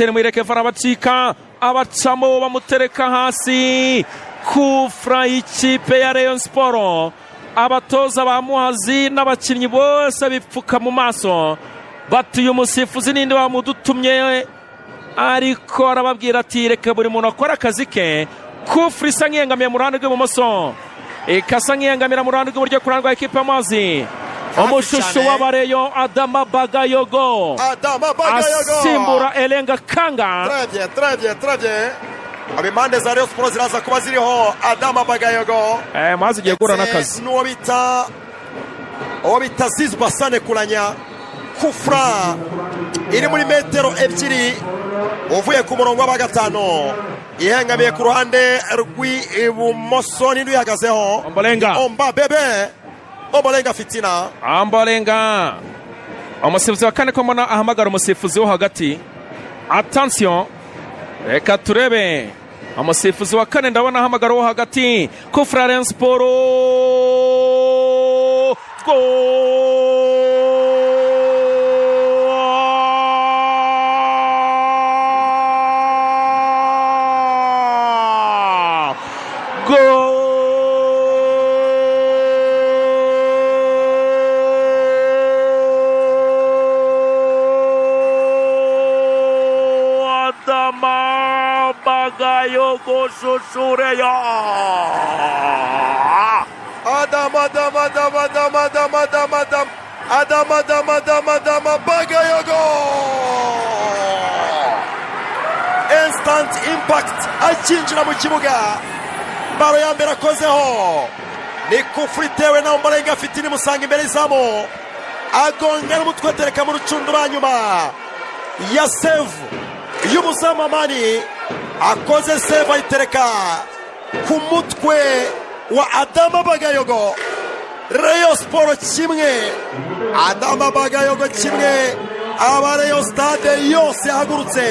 Kapiteni Muhire arabacika, abacamo bamutereka hasi. Kufra y'ikipe ya Rayon Sport. Abatoza ba Muhazi n'abakinnyi bose bipfuka mu maso, batuye umusifuzi ninde wamudutumye, ariko arababwira ati reka buri muntu akora akazi ke. Kufra isa nk'iyengamiye mu ruhande rw'ibumoso, ikasa nk'iyengamira mu ruhande rw'iburyo ku ruhande rwa ekipe ya Muhazi. Umushushu w'abareyo Adama Bagayogo asimbura Elenga Kanga. Très bien, très bien, très bien. Impande za Rayon Sport ziraza kuba ziriho Adama Bagayogo. Muhazi igiye guhura n'akazi. N'uwo bita Zizba Sane Kulanya. Kufra iri muri metero 2 uvuye ku murongo wa gatanu, ihengamiye ku ruhande rw'ibumoso n'indi ihagazeho Ombolenga. Omba Bebe, Ombolenga Fitina. Ombolenga, umusifuzi wa kane ko mbona ahamagara umusifuzi wo hagati. Attention, reka turebe umusifuzi wa kane, ndabona ahamagara wo hagati. Kufra Rayon Sport, goal! Adama Bagayogo Shushureya. Adam Adam Adam Adam Adam Adam Adam Adam Adam Adam Adam Bagayogo. Instant impact akinjira mu kibuga. Baro ya mbere akozeho ni kufra itewe na Ombolenga Fitina, imusanga imbere y'izamu, agonga n'umutwe atereka mu rucundura nyuma ya save y'umuzamu Amani. Akoze save ayitereka ku mutwe wa Adama Bagayogo. Rayon Sport kimwe, Adama Bagayogo kimwe. Aba Rayon stade yose yahagurutse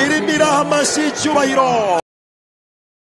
irimo iraha amashyi y'icyubahiro.